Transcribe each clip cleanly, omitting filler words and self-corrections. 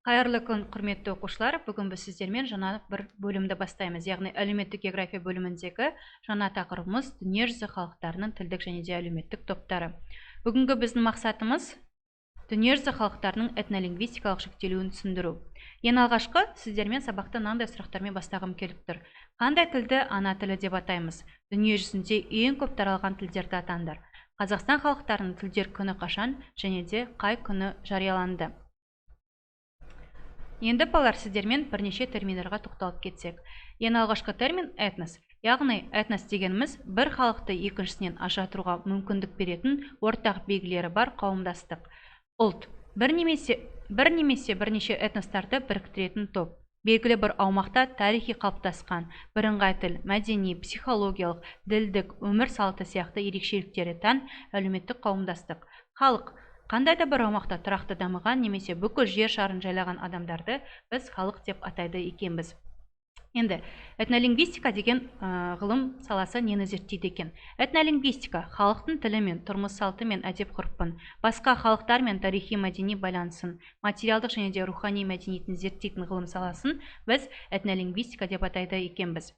Қайырлы күн, құрметті оқушылар. Бүгін біз сіздермен жаңа бір бөлімді бастаймыз. Яғни әлеуметтік география бөліміндегі жаңа тақырыбымыз дүниежүзі халықтарының тілдік және де әлеуметтік топтары. Бүгінгі біздің мақсатымыз дүниежүзі халықтарының этнолингвистикалық жіктелуін түсіндіру. Ең алғашқы сіздермен сабақты мынандай сұрақтармен бастағым келіп тұр. Қандай тілді ана тілі деп атаймыз? Дүниежүзінде ең көп таралған тілдерді атаңдар. Қазақстан халықтарының тілдер күні қашан және де қай күні жарияланды? Енді балалар, сіздермен бірнеше терминдерге тоқталып кетсек. Ең алғашқы термин этнос. Яғни этнос дегеніміз бір халықты екіншісінен ажыратуға мүмкіндік беретін ортақ белгілері бар қауымдастық. Ұлт бір немесе бірнеше этностарды біріктіретін топ. Белгілі бір аумақта тарихи қалыптасқан бірыңғай тіл, мәдени, психологиялық, ділдік, өмір салты сияқты ерекшеліктері тән әлеуметтік қауымдастық. Халық қандай да бір аумақта тұрақты дамыған немесе бүкіл жер шарын жайлаған адамдарды біз халық деп атайды екенбіз. Енді этнолингвистика деген ғылым саласы нені зерттейді екен? Этнолингвистика халықтың тілі мен тұрмыс салты мен әдеп-ғұрпын, басқа халықтармен тарихи мәдени байланысын, материалдық және де рухани мәдениетін зерттейтін ғылым саласын біз этнолингвистика деп атайды екенбіз.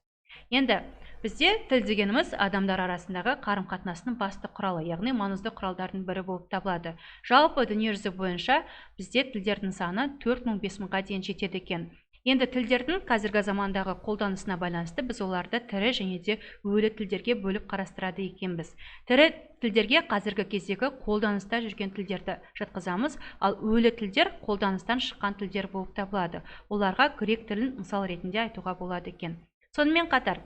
Енді бізде тіл дегеніміз адамдар арасындағы қарым-қатынастың басты құралы, яғни маңызды құралдардың бірі болып табылады. Жалпы дүниежүзі бойынша бізде тілдердің саны 4000-5000-ға дейін жетеді екен. Енді тілдердің қазіргі замандағы қолданысына байланысты біз оларды тірі және де өлі тілдерге бөліп қарастырады екенбіз. Тірі тілдерге қазіргі кездегі қолданыста жүрген тілдерді жатқызамыз, ал өлі тілдер қолданыстан шыққан тілдер болып табылады. Оларға грек тілін мысал ретінде айтуға болады екен. Сонымен қатар,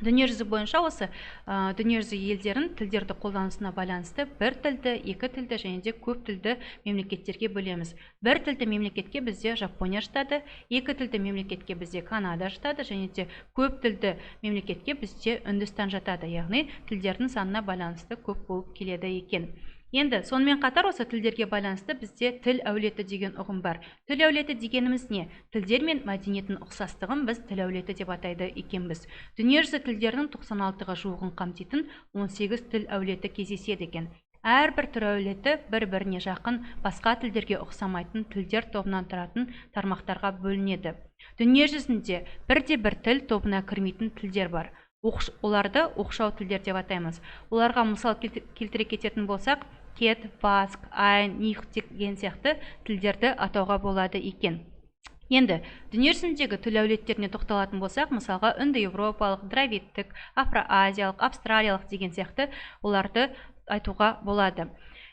дүниежүзі бойынша осы дүниежүзі елдерін тілдерді қолданысына байланысты бір тілді, екі тілді және де көп тілді мемлекеттерге бөлеміз. Бір тілді мемлекетке бізде Жапония жатады, екі тілді мемлекетке бізде Канада жатады және де көп тілді мемлекетке бізде Үндістан жатады. Яғни тілдердің санына байланысты көп болып келеді екен. Енді сонымен қатар осы тілдерге байланысты бізде тіл әулеті деген ұғым бар. Тіл әулеті дегеніміз не? Тілдер мен мәдениеттің ұқсастығын біз тіл әулеті деп атайды екенбіз. Дүниежүзі тілдерінің 96-ға жуығын қамтитын 18 тіл әулеті кездеседі екен. Әрбір тіл әулеті бір-біріне жақын, басқа тілдерге ұқсамайтын тілдер тобынан тұратын тармақтарға бөлінеді. Дүниежүзінде бірде-бір тіл тобына кірмейтін тілдер бар. Оларды оқшау тілдер деп атаймыз. Оларға мысал келтіре кететін болсақ, кет, баск, айн, них деген сияқты тілдерді атауға болады екен. Енді дүниежүзіндегі тіл әулеттеріне тоқталатын болсақ, мысалға үндіевропалық, дравидтік, афроазиялық, австралиялық деген сияқты оларды айтуға болады.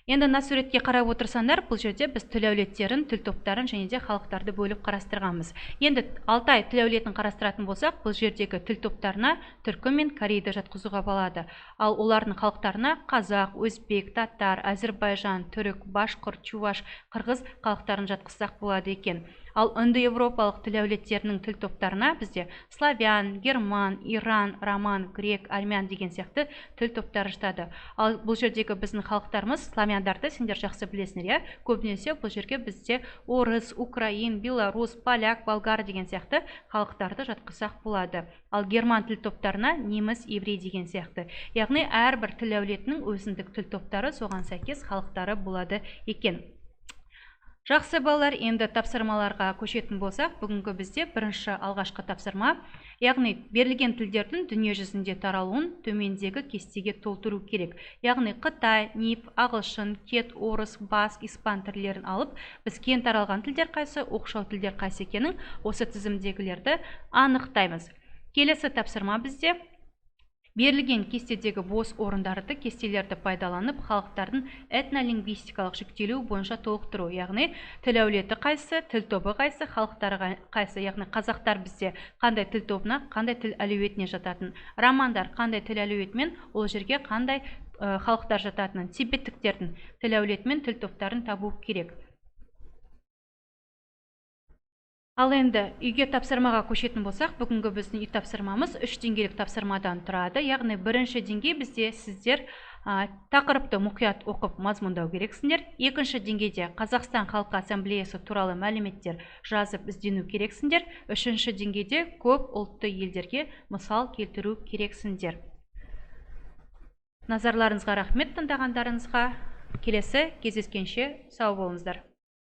Енді мына суретке қарап отырсаңдар, бұл жерде біз тіл әулеттерін, тіл топтарын және де халықтарды бөліп қарастырғанбыз. Енді Алтай тіл әулетін қарастыратын болсақ, бұл жердегі тіл топтарына түркі мен корейді жатқызуға болады. Ал олардың халықтарына қазақ, өзбек, татар, әзірбайжан, түрік, башқұрт, чуваш, қырғыз халықтарын жатқызсақ болады екен. Ал үндіевропалық тіл әулеттерінің тіл топтарына бізде славян, герман, иран, роман, грек, армян деген сияқты тіл топтары жатады. Ал бұл жердегі біздің халықтарымыз славяндарды сендер жақсы білесіңдер, иә? Көбінесе бұл жерге бізде орыс, украин, белорус, поляк, болгар деген сияқты халықтарды жатқызсақ болады. Ал герман тіл топтарына неміс, еврей деген сияқты. Яғни әрбір тіл әулетінің өзіндік тіл топтары, соған сәйкес халықтары болады екен. Жақсы балалар, енді тапсырмаларға көшетін болсақ, бүгінгі бізде бірінші алғашқы тапсырма, яғни берілген тілдердің дүниежүзінде таралуын төмендегі кестеге толтыру керек. Яғни қытай, нип, ағылшын, кет, орыс, баск, испан тілдерін алып, біз кең таралған тілдер қайсы, оқшау тілдер қайсы екенін осы тізімдегілерді анықтаймыз. Келесі тапсырма бізде берілген кестедегі бос орындарды, кестелерді пайдаланып, халықтардың этнолингвистикалық жіктелуі бойынша толықтыру, яғни тіл әулеті қайсы, тіл тобы қайсы, халықтары қайсы, яғни қазақтар бізде қандай тіл тобына, қандай тіл әлеуетіне жататын, романдар қандай тіл әлеуетімен, ол жерге қандай халықтар жататынын, тибеттіктердің тіл әулетімен тіл топтарын табу керек. Ал енді үйге тапсырмаға көшетін болсақ, бүгінгі біздің үй тапсырмамыз 3 деңгейлік тапсырмадан тұрады. Яғни бірінші деңгей бізде сіздер тақырыпты мұқият оқып мазмұндау керексіңдер. Екінші деңгейде Қазақстан халқы ассамблеясы туралы мәліметтер жазып іздену керексіңдер. Үшінші деңгейде көп ұлтты елдерге мысал келтіру керексіңдер. Назарларыңызға рахмет, тыңдағандарыңызға. Келесі кездескенше сау болыңыздар.